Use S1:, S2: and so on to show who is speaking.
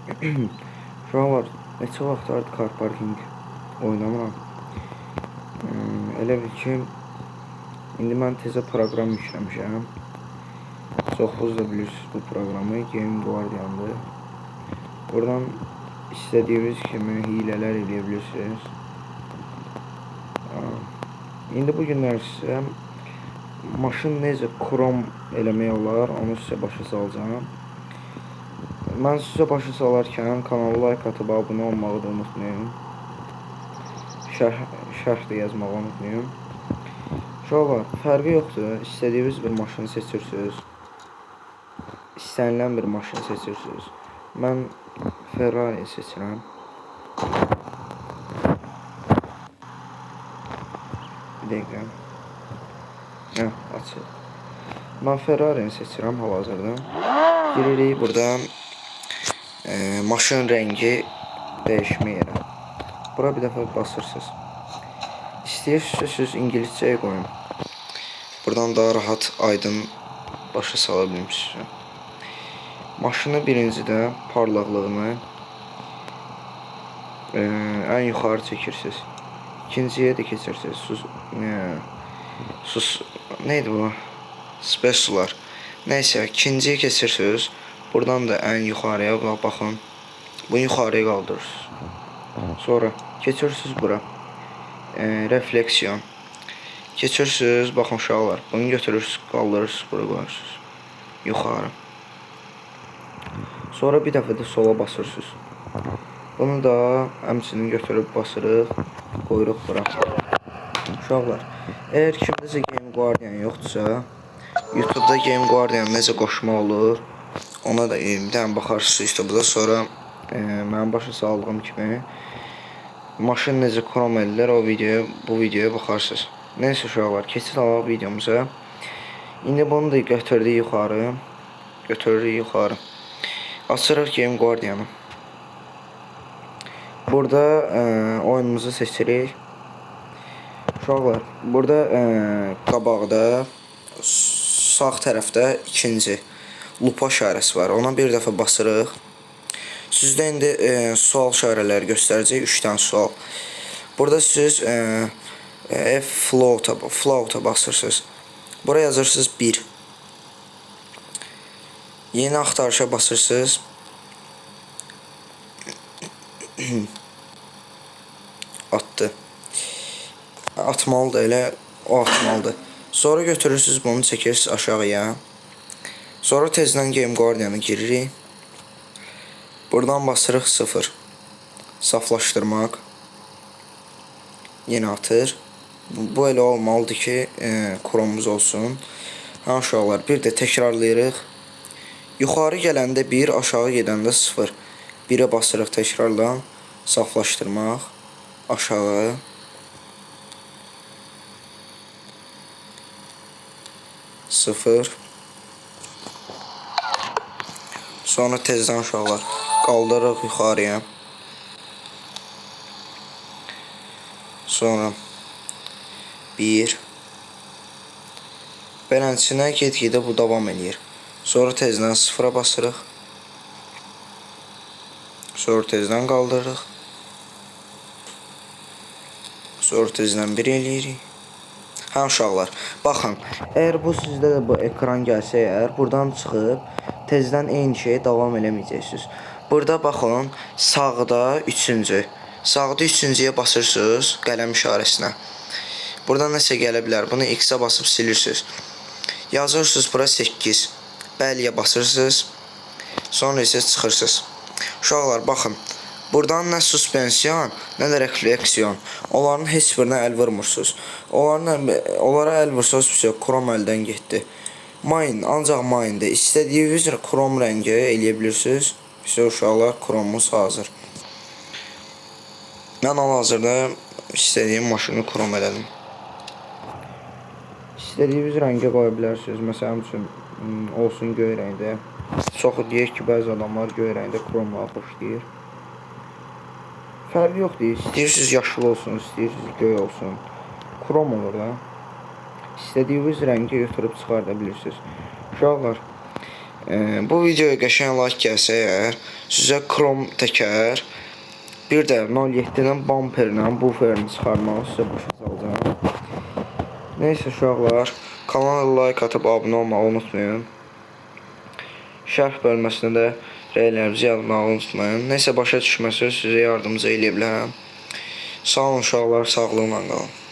S1: Uşaqlar, neçə vaxt artıq car parking oynamıram. Elə bil ki, indi mən təzə proqram yükləmişəm. Çoxunuz da bilirsiniz bu proqramı, Game Guardian'dır. Buradan istədiyiniz kimi hilələr eləyə bilirsiniz. İndi bu günlər sizə maşın necə krom eləmək olar, onu sizə başa salacağam. Mən sizə başa salarkən kanala like atıb abunə olmağı da unutmayın. Şərh də yazmağı unutmayın. Uşaqlar, fərqi yoxdur. İstədiyiniz bir maşını seçirsiniz. İstənilən bir maşını seçirsiniz. Mən Ferrari seçirəm. Bir dəqiqə. Hə, açıq. Mən Ferrari-ni seçirəm hal-hazırda. Giririk burada maşın rəngi dəyişmə yerə. Bura bir dəfə basırsınız. İstəyirsiniz siz ingiliscəyə qoyun. Buradan daha rahat, aydın başa sala bilmişsiniz. Maşını birincidə parlaqlığını ən yuxarı çəkirsiniz. İkinciyə də keçirsiniz. Sus, neydi bu? Speciallar. Neysə, ikinciyə keçirsiniz. Buradan da ən yuxarıya baxın. Bunu yuxarıya qaldırırsınız. Sonra keçirsiniz bura. Refleksiyon. Keçirsiniz, baxın uşaqlar. Bunu götürürsünüz, qaldırırsınız, bura qoyursunuz. Yuxarı. Sonra bir dəfə də sola basırsınız. Bunu da həmçinin götürüb basırıq, qoyuruq bura. Uşaqlar, əgər kimdəsə Game Guardian yoxdursa, YouTube'da Game Guardian necə qoşma olur, ona da bir dənə baxarsınız YouTube'da. Sonra mənim başa saldığım kimi maşın necə krom edilir, o videoya, bu videoya baxarsınız. Neysə uşaqlar, keçid alaq videomuza. İndi bunu da götürdük yuxarı. Götürürük yuxarı. Açırıq Game Guardian'ı. Burada oyunumuzu seçirik. Uşaqlar, burada qabaqda sağ tərəfdə ikinci lupa işarəsi var. Ona bir dəfə basırıq. Sizdə indi sual işarələri göstərəcək. 3 dənə sual. Burada siz F float'a basırsınız. Bura yazırsınız 1. Yeni axtarışa basırsınız. Atdı. Atmalıdır elə, o atmalıdır. Sonra götürürsünüz bunu, çəkirsiniz aşağıya. Sonra tezdən Game Guardian'a giririk. Buradan basırıq 0. Saflaşdırmaq. Yenə atır. Bu elə olmalıdır ki, kromumuz olsun. Ha uşaqlar, bir də təkrarlayırıq. Yuxarı gələndə 1, aşağı gedəndə 0. 1-ə basırıq təkrardan. Saflaşdırmaq. Aşağı. 0. Sonra tezdən uşaqlar qaldırırıq yuxarıya. Sonra 1. Beləncə get-gedə bu davam eləyir. Sonra tezdən 0-a basırıq. Sonra tezdən qaldırırıq. Sonra tezdən 1 eləyirik. Hə uşaqlar, baxın, əgər bu sizdə də bu ekran gəlsə əgər, buradan çıxıb tezdən eyni şeyi davam eləməyəcəksiniz. Burada baxın, sağda üçüncü. Sağda üçüncüyə basırsınız qələm işarəsinə. Buradan nəsə gələ bilər. Bunu X-ə basıb silirsiniz. Yazırsınız bura 8. Bəliyə basırsınız. Sonra isə çıxırsınız. Uşaqlar, baxın. Buradan nə suspensiyon, nə də refleksiyon. Onların heç birinə əl vurmursunuz. Onlara əl vursanız, vəsə, krom əldən getdi. Main, ancaq maindir. İstədiyiniz krom rəngi eləyə bilirsiniz. Vəsə, uşaqlar, kromumuz hazır. Mən hal-hazırda istədiyim maşını krom elədim. İstədiyiniz rəngə qoya bilərsiniz. Məsələn üçün, olsun göy rəngdə. Çox deyək ki, bəzi adamlar göy rəngdə kromları xoşlayır. Fərqi yoxdur. İstəyirsiniz yaşıl olsun, istəyirsiniz göy olsun. Krom olur da. İstədiyiniz rəngi götürüb çıxarda bilirsiniz. Uşaqlar, Bu videoya qəşəng like gəlsə əgər, sizə krom təkər, bir də 07-nin bamperlə buferini çıxarmağı sizə başa salacağam. Neysə uşaqlar, kanala like atıb abunə olmağı unutmayın. Şərh bölməsində də rəylərinizi yazmağı unutmayın. Neysə başa düşməsəz sizə yardımcı eləyə bilərəm. Sağ olun uşaqlar, sağlıqla qalın.